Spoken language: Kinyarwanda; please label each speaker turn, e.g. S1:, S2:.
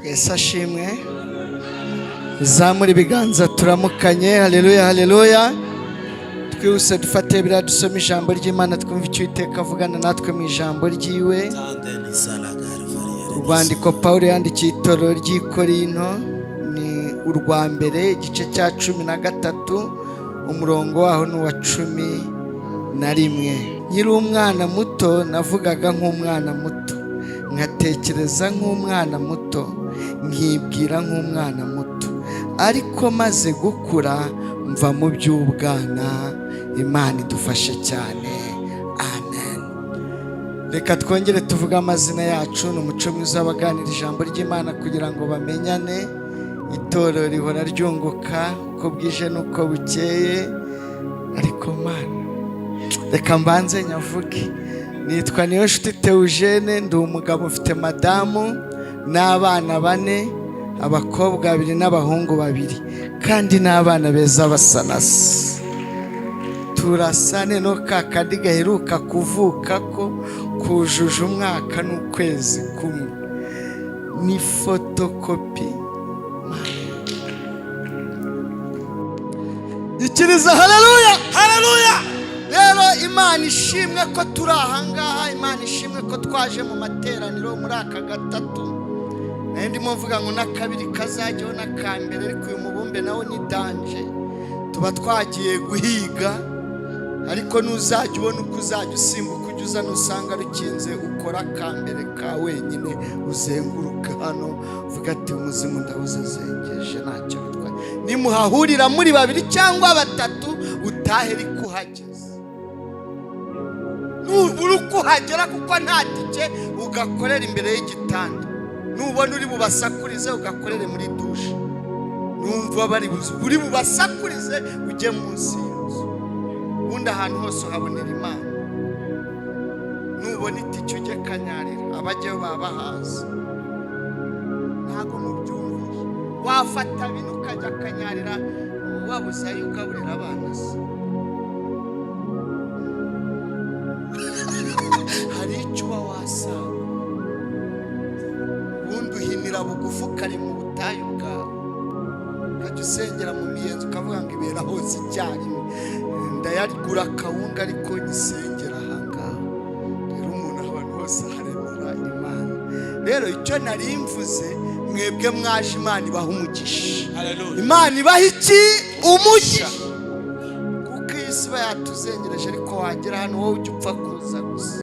S1: Yesu ashimwe. Zamura ibiganza turamukanye. Haleluya, haleluya. Twihuse dufate biriya, dusome ijambo ry'Imana, twumve icyo Uwiteka avugana natwe mu ijambo ryiwe. Urwandiko Pawulo yandikiye itorero ry'i Korinto ni urwa mbere, igice cya 13, umurongo waho ni uwa 11. Nkiri umwana muto navugaga nk'umwana muto, nkatekereza nk'umwana muto, nkibwira nk'umwana muto, ariko maze gukura mva mu by'ubwana. Imana idufashe cyane, amen. Reka twongere tuvuge amazina yacu. Ni umuco mwiza w'abaganira ijambo ry'Imana kugira ngo bamenyane. Itorero rihora ryunguka uko bwije n'uko bukeye. Ariko Mana, reka mbanze nyavuge. Nitwa Niyonshuti Theogene, ndi umugabo, ufite madamu n'abana bane, abakobwa babiri n'abahungu babiri, kandi n'abana beza basa na se. Turasane no kakandi gaheruka kuvuka ko kujuje umwaka n'ukwezi kumwe, ni fotokopi. Ikiriza, haleluya.
S2: Haleluya.
S1: Rero Imana ishimwe ko turi ahangaha, Imana ishimwe ko twaje mu materaniro muri aka gatatu. Nayo ndimo mvuga ngo n'akabiri kazajyaho n'akambere, ariko uyu mubumbe nawo ni danger. Tuba twagiye guhiga, ariko nuzajya ubona uko uzajya usimbuka, ujya uza, nusanga rukinze ukora akambere ka wenyine, uzenguruka hano uvuga ati: "Umuzimu ndawuzezengeje, ntacyo bitwaye." Nimuhahurira muri babiri cyangwa batatu, utahe ariko uhageze. Nubura uko uhagera kuko nta tike, ugakorera imbere y'igitanda. Nubona uri bubasakurize, ugakorere muri dushe. Numva bari uri bubasakurize, ujye munsi y'inzu. Ubundi ahantu hose uhabonera Imana. Nubona itike ujye Kanyarira, abajyayo baba bahazi. Ntabwo mubyumvishe? Wafata bino ukajya Kanyarira, wabuze ayo ugaburira abana se? Hari icyo uba wasanga. Ubundi uhinira bugufi, ukari mu butayu bwawe, ukajya usengera mu miyenzi, ukavuga ngo ibera hose icyarimwe, ndayagura akawunga ariko nyisengera ahangaha. Rero umuntu ahantu hose haremera Imana. Rero icyo nari mvuze, mwebwe mwaje, Imana ibaha umugisha.
S2: Haleluya.
S1: Imana ibaha iki? Umugisha, kuko iyi si iba yatuzengereje, ariko wagera hano wowe ujya upfa kuza gusa.